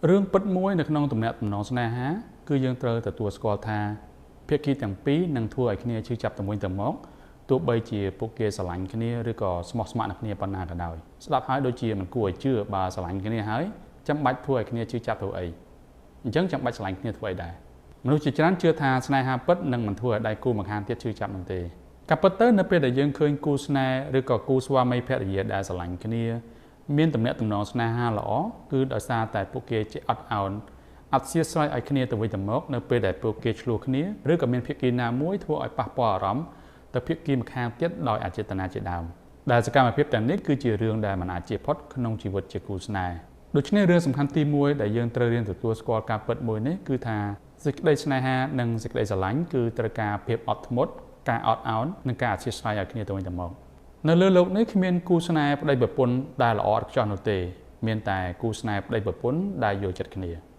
រឿងពិតមួយនៅក្នុងទំនាក់ទំនងស្នេហាគឺយើងត្រូវទទួលស្គាល់ថាភាគីទាំងពីរនឹងធ្វើឲ្យគ្នាឈឺចាប់ទៅវិញទៅមកទោះបីជាពួកគេស្រឡាញ់គ្នាឬក៏ស្មោះស្ម័គ្រនឹងគ្នាប៉ុណ្ណាក៏ដោយស្ដាប់ហើយដូចជាមិនគួរឲ្យជឿបើស្រឡាញ់គ្នាហើយចាំបាច់ធ្វើឲ្យគ្នាឈឺចាប់ធ្វើអីអញ្ចឹងចាំបាច់ស្រឡាញ់គ្នាធ្វើអីដែរមនុស្សជាច្រើនជឿថាស្នេហាពិតនឹងមិនធ្វើឲ្យដៃគូម្ខាងទៀតឈឺចាប់នោះទេការពិតទៅនៅពេលដែលយើងឃើញគូស្នេហ៍ឬក៏គូស្វាមីភរិយាដែលស្រឡាញ់គ្នាមានទំនាក់ទំនងស្នេហាល្អគឺដោយសារតែពួកគេចេះអត់ឱនអធ្យាស្រ័យឲ្យគ្នាទៅវិញទៅមកនៅពេលដែលពួកគេឈ្លោះគ្នាឬក៏មានភាគីណាមួយធ្វើឲ្យប៉ះពាល់អារម្មណ៍ទៅភាគីម្ខាងទៀតដោយអចេតនាជាដើមដែលសកម្មភាពទាំងនេះគឺជារឿងដែលមិនអាចជៀសផុតក្នុងជីវិតជាគូស្នេហ៍ដូច្នេះរឿងសំខាន់ទី1ដែលយើងត្រូវរៀនទទួលស្គាល់ការពិតមួយនេះគឺថាសេចក្តីស្នេហានិងសេចក្តីស្រឡាញ់គឺត្រូវការភាពអត់ធ្មត់ការអត់ឱននិងការអធ្យាស្រ័យឲ្យគ្នាទៅវិញទៅមកនៅលើលោកនេះគ្មានគូស្នេហ៍ប្តីប្រពន្ធដែលល្អឥតខ្ចោះនោះទេមានតែគូស្នេហ៍ប្តីប្រពន្ធដែលយល់ចិត្តគ្នា។